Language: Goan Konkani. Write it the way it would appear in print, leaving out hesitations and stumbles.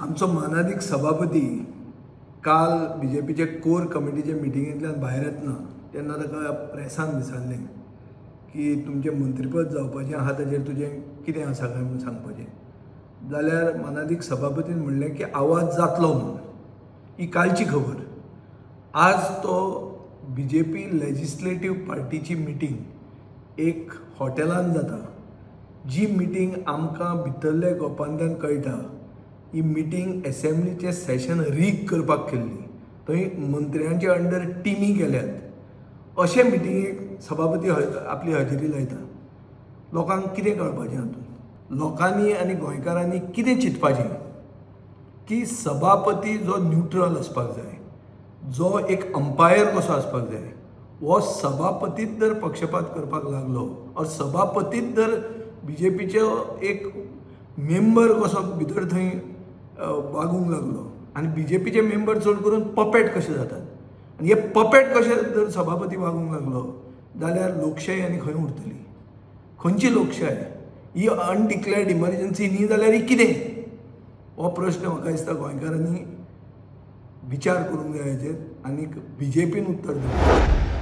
आमचो मानादीक सभापती काल बीजेपीचे कोर कमिटीचे मिटिंगेंतल्यान भायर येतना तेन्ना ताका प्रेसान विचारलें की तुमचें मंत्रीपद जावपाचें आहा, ताजेर तुजें कितें आसा काय म्हणून सांगपाचें. जाल्यार मानादीक सभापतीन म्हणलें की आवाज जातलो म्हणून. ही कालची खबर. आज तो बीजेपी लेजिस्लेटीव पार्टीची मिटींग एक हॉटेलान जाता, जी मिटींग आमकां भितरल्या गोपांतल्यान कळटा, ही मिटींग एसेंब्लीचें सेशन रीग करपाक केल्ली. थंय मंत्र्यांचे अंडर टिमी केल्यात. अशे मिटिंगेक सभापती आपली हजेरी लायता. लोकांक कितें कळपाचें हातूंत? लोकांनी आनी गोंयकारांनी कितें चिंतपाचें की सभापती जो न्युट्रल आसपाक जाय, जो एक अंपायर कसो आसपाक जाय, हो सभापतीच जर पक्षपात करपाक लागलो और सभापतीच जर बीजेपीचो एक मेंबर कसो भितर थंय वागूंक लागलो आनी बीजेपीचे मेंबर चड करून पपेट कशे जातात आनी हे पपेट कशे जर सभापती वागूंक लागलो जाल्यार लोकशाही आनी खंय उरतली? खंयची लोकशाय ही? अनडिक्लेअर्ड इमर्जन्सी न्ही जाल्यार ही कितें? हो प्रश्न म्हाका दिसता गोंयकारांनी विचार करूंक जाय हाचेर आनी बीजेपीन उत्तर दिवंक जाय.